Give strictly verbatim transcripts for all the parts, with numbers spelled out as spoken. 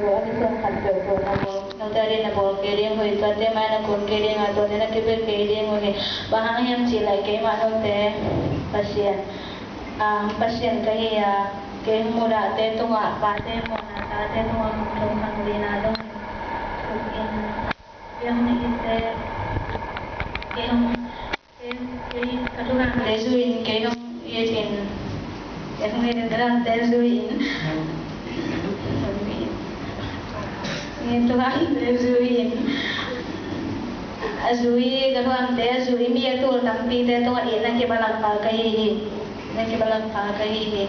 Bawl a kisiam khat peuhpeuh na bawl, note ading na bawl kei ding uh hi. Tuate mai na kun kei ding a, tuate na kipia kei ding uh hi. Bang hang hiam cih leh keimah note Pasian, ah, Pasian ka hi a, kei hong mudahte tungah, pate muhna, tate tungah hong thong khang lina dong in, kei hong itte, kei hong Kei, kei ka thukham te zui in, kei hong it in, kei hong it in, ka thukham te zui in, kei thukham te zui in, a zui, ka thukham te a zui mi a tul tampi te tungah itna kibalang pa ka hi hi, itna kibalang pa ka hi hi.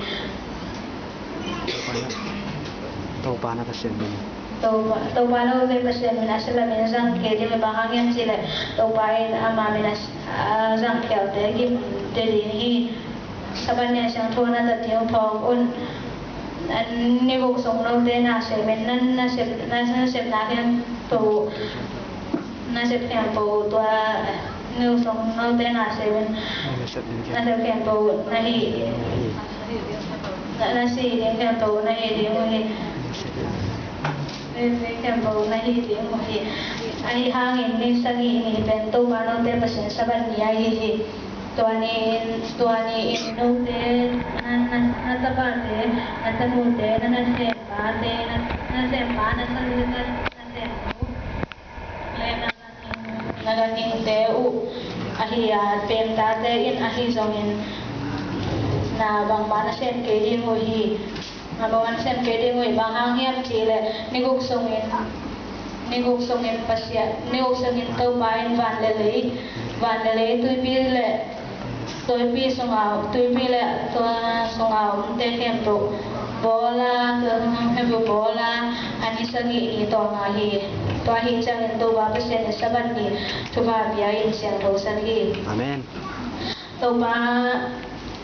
Topa na Pasian min. Topa, Topa note Pasian min a sia lamin zang kei ding uh hi. Bang hang hiam cih leh Topa in ama min a, a zang khialte gimte ding hi. Sabbath ni a siangtho na zat ding uh phawk un. Ni guk sung note na sem in, na, na sep, na, na sepna khempeuh uh. Na sep khempeuh uh tua, ni guk sung note na sem in, na sep khempeuh uh na hih, na, na sih ding khempeuh uh na hih ding uh hi. Na sih ding khempeuh uh na hih ding uh hi. Ahi hangin ni sagih ni pen Topa note Pasian Sabbath ni ahi hi. Tua ni-in, tua ni-in note, na, na, na tapate, na tanute, na nasempa te, na, na nasempa, na sanu, na, na nasemnu le na ganhing, na ganhingte uh ahi a, peemtate in ahi zongin na bangmah na sem kei ding uh hi. Na bangmah na sem kei ding uh hi. Bang hang hiam cih leh ni guk sungin, ni guk sungin Pasian, ni guk sungin Topa in van le lei, van le lei, tuipi le tuipi sunga, tuipi le tua sunga omte khempeuh bawl a, tua khempeuh bawl a, a ni sagih ni tawng a hi. Tua ahih ciangin Topa Pasian in Sabbath ni thupha pia in siangthosak hi. Amen. Topa,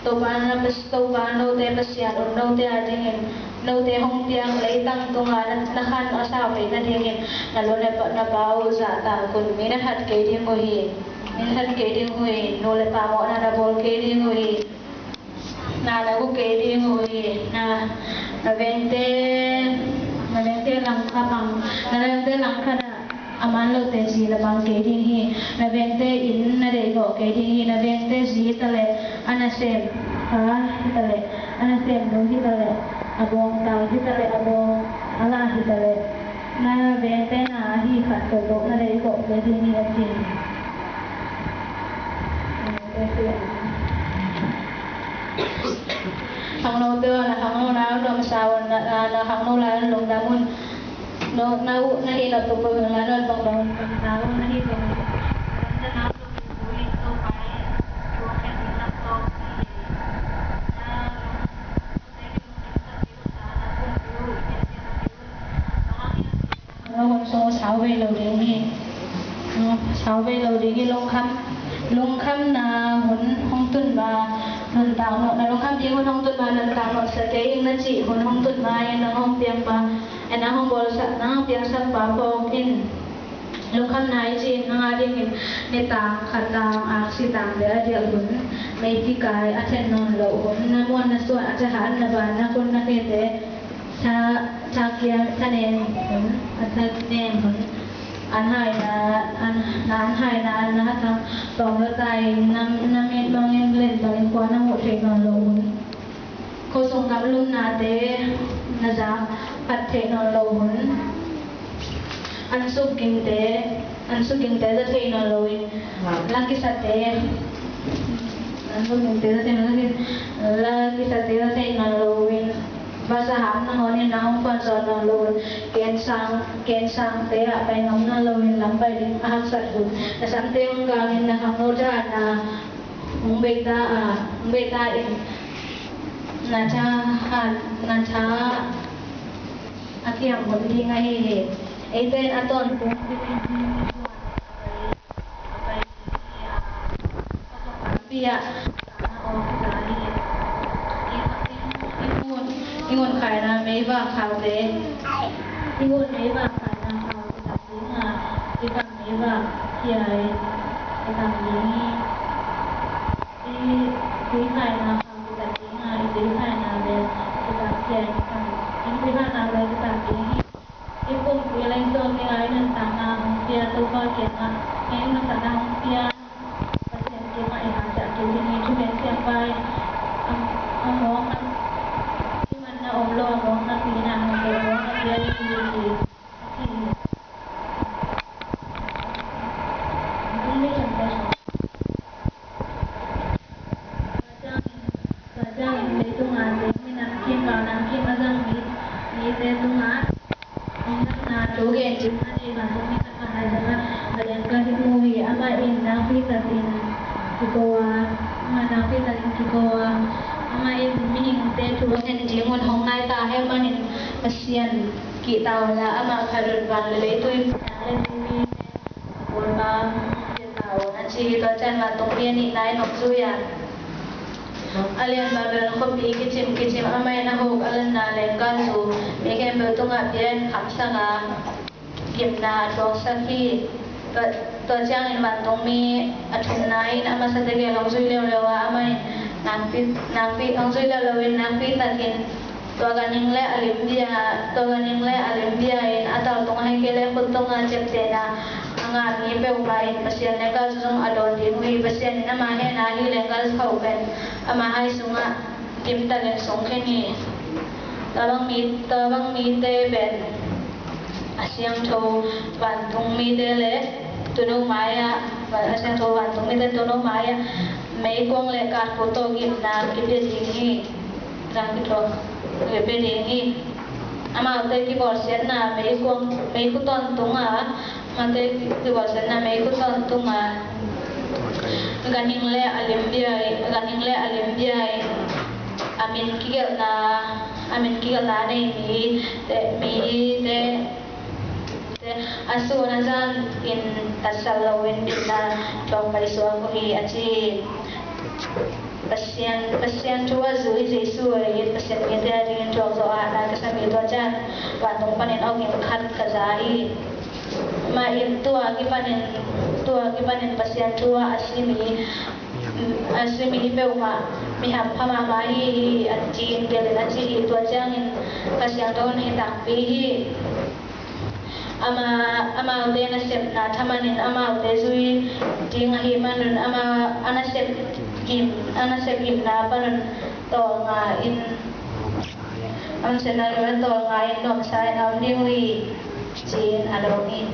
Topa na Pas-, Topa note Pasian un, note adingin, note hong piang leitang tunga na, na khan a sau theih nadingin na lu na pa, na pa uh zahtak un. Mi na that kei ding uh hi. Min that kei ding uh hi. Nu le pa mawhna na bawl kei ding uh hi. Na na gu kei ding uh hi. Na, na vengte, na vengte langkhat bang, na vengte langkhat ah a man lote zi na bang kei ding hi. Na vengte inn na deihgawh kei ding hi. Na vengte zi hi ta leh a nasem pa hi ta leh, a nasem nu hi ta leh, a bawngtal hi ta leh, a bawng a la hi ta leh, na vengte na ahi khat tawh na deihgawh kei ding hi, a ci. Khangnote aw, na khangno na nuamsa un, na, na, na khangno lai un lungdam un. No, na uh, na hih na tuk peuh un la nuam tong dong un, pang ta un, na hih tong un. Hun sung sau vei lo ding hi. Sau vei lo ding hi. Lungkham, lungkhamna hun hong tun ma, nuntak nawh, na lungkham ding hun hong tun ma, nuntak nawh sa kei ing na cih hun hong tun ma, en nang hong piang pa, en nang hong bawlsak, nang hong piangsak pa phawk in. Lungkhamna i cih nang a dingin nitak khat tang, aksi tang bel a diak hun, meipi kai a then nawn loh hun, na muan na suan, a thahat na ban, na khut na khete, tha, thakiam, thanem hun, a thanem hun, an haina, an, na an haina, an na hathang tawm lo tai, na, na mit mangin len tawh in khua na muh theih nawn loh hun. Khuasung gamlumnate na zak phat theih nawn loh hun. An sukgingte, an sukgingte za thei nawn loin, la kisate, an sukgingte za thei nawn loin, la kisate za thei nawn loin, vasa ham nangawnin nang hong phuan zawh nawn loin, kensang, kensangte ah pai ngam nawn loin, lam pai ding a haksat hun. Na samte hong kangin na khangno thahatna hong beita a, hong beita in, na thahat, na tha a kiam hun ding ahi hi. Eite in a tawntung ding hi. A pai hi a, a pai hi a, a pai hi a, a pai hi a, i, i, i ngun, i ngun khaina meivak khaute, i ngun meivak khaina khau kitak ding a, i kam meivak hiai kitak ding hi. I, i khaina khau kitak ding a, i khaina bel kitak hiai kitak, i khaina bel kitak ding hi. Topa kiangah, hih masa na hong pia Pasian kiangah i hanciam kei ding hi. Thugen siampa in a, a mawng a, i manna om lo, a mawng na pina hong pia, a mawng na pia ding hi, a ci hi. Tung ni thang te. Tua ciangin, tua ciangin leitung a ding mi namkim, pau namkim a zang mi, mite tungah hong natna thu gen ding a nei vantungmi khat bang hai sangah, Valen Gal hi mu hi. Amah in nakpi takin kiko a, amah nakpi takin kiko a, amah in mihingte thu a ngen ding un hong nai ta ahih manin Pasian kihta un la, amah khat un van le leitung in piang le mi, Bawipa, kihta un, a ci hi. Tua ciang vantungmi a nihna in hong zui a, a lian Babylon khuapi kicim kicim, amah in a huk a lanna lenggal zu mi khempeuh tungah bia in khamsak a, gimna a thuaksak hi. Tua, tua ciangin vantungmi a thumna in a masate gel hong zui leuleu a, amah in nakpi, nakpi, hong zui leuleu in nakpi takin tua ganhing le a lim bia, tua ganhing le a lim bia in a taltung, ahih kei leh khut tungah ciaptehna a ngah mi peuhmah in Pasian lenggal zong a dawn ding uh hi. Pasian in ama hehna hih lenggal khauh pen ama hai sungah limtakin sung khin hi. Tua bang mi, tua bang mite pen a siangtho vantungmite le tuuno mai-ah, a siangtho vantungmite tuuno mai-ah meikuang le katkhu tawh gimna kipia ding hi. Gimna kipia ding hi. Amaute kibawlsiatna meikuang, meikhu tawntung a, amaute kibawlsiatna meikhu tawntung a, ganhing le a lim bia in, ganhing le a lim bia in a min kigelhna, a min kigelhna a nei mite, mite, te, a sun a zan in tatsat loin gimna tawh paisuak uh hi, a ci hi. Pasian, Pasian thu a zui Jesu in Pasian mite a dingin thuak zawh a, na ka sa mi tua ciang vantung panin awging khat ka za hi. Amah in tua kipanin, tua kipanin Pasian thu a a si mi, a si mi peuhmah mi hampha mahmah hi hi, a ci in gelin a ci hi. Tua ciangin Kha Siangtho in hi takpi hi. Ama, amaute nasepna thaman in amaute zui ding ahih manun ama a nasep gim, a nasep gimna panun tawlnga in, a nasepna gimna tawlnga in nuamsa in a om ding uh hi, ci-in a dong hi.